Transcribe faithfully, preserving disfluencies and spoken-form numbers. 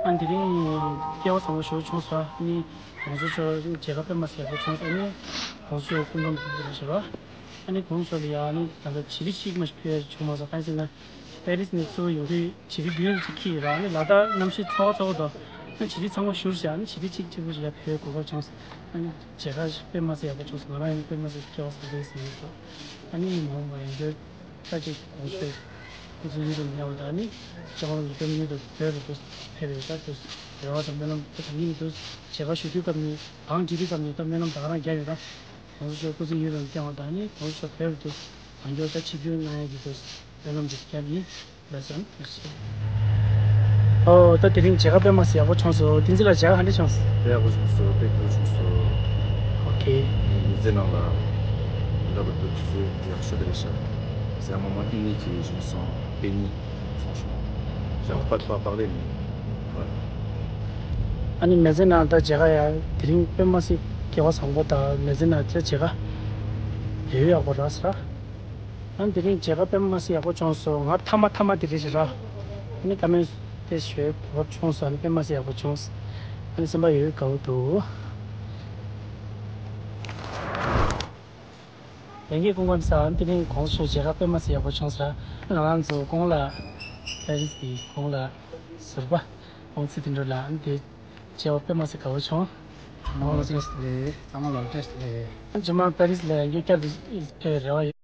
ཨ་ནི་དེ་རིང་སྐལ་བ་བཟང་པོ་ཞེ་པོ་བྱུང་སོང་། ཨ་ནི་༸གོང་ས་མཆོག་མཇལ་ཁ་དཔེ་མ་སྲིད་ཡག་པོ་བྱུང་སོང་། ཨ་ནི་༸གོང་ས་མཆོག་སྐུ་ཁམས་བཟང་པོ་ཞུ་རོགས། ཨ་ནི་༸གོང་ས་མཆོག་ལ་ཡ་ཨ་ནི་ད་ལྟ་བྱི་རིལ་གཅིག་མ་ཞིག་ཕུལ་ཡ་བྱུང་མ་སོང་། གང་ཡིན་ཟེར་ན་པེ་རིས་ནས་ཚུར་ཡོང་དུས་བྱི་རིལ་བདུན་ཅིག་ཁྱེར་ཡོད་ར། ཨ་ནི་ལ་དྭགས་གནམ་གཤིས་ཚ་བ་ཚ་བོ་དང་། ཨ་ནི་བྱི་རིལ་ཚང་མ་བཞུར་བཞག་ཨ་ནི་བྱི་རིལ་གཅིག་གཅིག་པུ་ཞིག་ཡ་ཕུལ་གོ་སྐབས་བྱུང་སོང་། ཨ་ནི་མཇལ་ཁ་དཔེ་མ་སྲིད་ཡག་པོ་བྱུང་སོང་། ང་རང་ཡང་དཔེ་མ་སྲིད་སྐལ་བ་བཟང་པོ་ཡིན་ཟེར་ཡིན་སོང་། ཨ་ནི་མ་འོངས་པ་ཡང་བསྐྱར་ད་ཅིག་༸གོང་ས་མཆོག་སྐུ་ཚེ་ཡུན་དུ་གནས་པ་དང་། ཨ་ནི་སྤྱི་ཁོག་ལ་སྐྱབས་མགོན་དུ་བོད་དུ་ཕེབས་པའི་སྐབས་དུ་རེ་བ་དང་སྨོན་ལམ་དེ་དང་ཉིད་དུ་མཇལ་ཁ་ཞུ་དུས་སྐབས་ནས་གང་བྲིས་དུས་སྐབས་ནས་ད་སྨོན་ལམ་ད་ག་རང་རྒྱབ་ཡོད་ད། ༸གོང་ས་མཆོག་སྐུ་ཚེ་ཡུན་རིང་བསྐྱང་བ་དང་ནི་༸གོང་ས་མཆོག་བོད་དུ་གང་མགྱོགས་ད་ཆིབས་བསྒྱུར་གནང་ཡག་གི་དུས་སྨོན་ལམ་ཅིག་བརྒྱབ་ཡིན། ལགས་སོ། ཨོ་ད་དེ་རིང་མཇལ་ཁ་དཔེ་མ་སྲིད་ཡག་པོ་བྱུང་སོང་། བསྟན་འཛིན་ལགས་མཇལ་ཁ་ག་འདྲ་བྱུང་སོང་། དཔེ་ཡག་པོ་བྱུང་སོང་། དཔེ་སྐྱིད་པོ་བྱུང་སོང་། ཨོ་ཁེ། མི་ཚེ་ནང་ལ་འདྲ་པོ་དུས་ཚོད་ཡག་ཤོས་དེ་རེད་ཤག་ཟེར་མ་མ་ཨིན་ནི་ཅིག་བྱུང་སོང་། དཔེ་ནི་སོང་ཤོག་ཞག་པ་པ་པག་ལེ་ནི། ཨ་ནི་མི་ཚེ་ནང་ད་མཇལ་ཁ་ཡ་དེ་རིང་དཔེ་མ་སྲིད་སྐལ་བ་བཟང་པོ་དང་། མི་ཚེ་ནང་ད་མཇལ་ཁ་ཡོད་ཡག་པོ་རག་སོང་ར། ཨ་ནི་དེ་རིང་མཇལ་ཁ་དཔེ་མ་སྲིད་ཡག་པོ་བྱུང་སོང་། ང་མཐའ་མ་མཐའ་མ་དེ་རེད་ཤག་ར། ཨ་ནི་ཀ་མེན་དེ་ཞོའི་གོ་སྐབས་བྱུང་སོང་། ཨ་ནི་དཔེ་མ་སྲིད་ཡག་པོ་བྱུང་སོང་། ཨ་ནི་སེམས་པ་ཡོད་དགའ་བོ་འདུག་ལྷན་རྒྱས་སྐུ་ཁམས་བཟང་། དེ་རིང་༸གོང་ས་མཆོག་མཇལ་ཁ་དཔེ་མ་སྲིད་ཡག་པོ་བྱུང་སོང་ར། ང་རང་ཚོ་ཁོང་ལ་པེ་རིས་ཀྱི་ཁོང་ལ་ཟུར་པ་ཁོང་ཚེ་བརྟན་སྒྲོལ་ལགས། ཨ་ནི་དེ་མཇལ་བ་དཔེ་མ་སྲིད་དགའ་བོ་བྱུང་། ཚང་མ་ལ་བཀྲ་ཤིས་བདེ་ལེགས། ཚང་མ་ལ་བཀྲ་ཤིས་བདེ་ལེགས། རྗེས་མ་པེ་རིས་ལ་ཡང་བསྐྱར་དུ་ཕེབས་པའི་རེ་བ་ཡོད།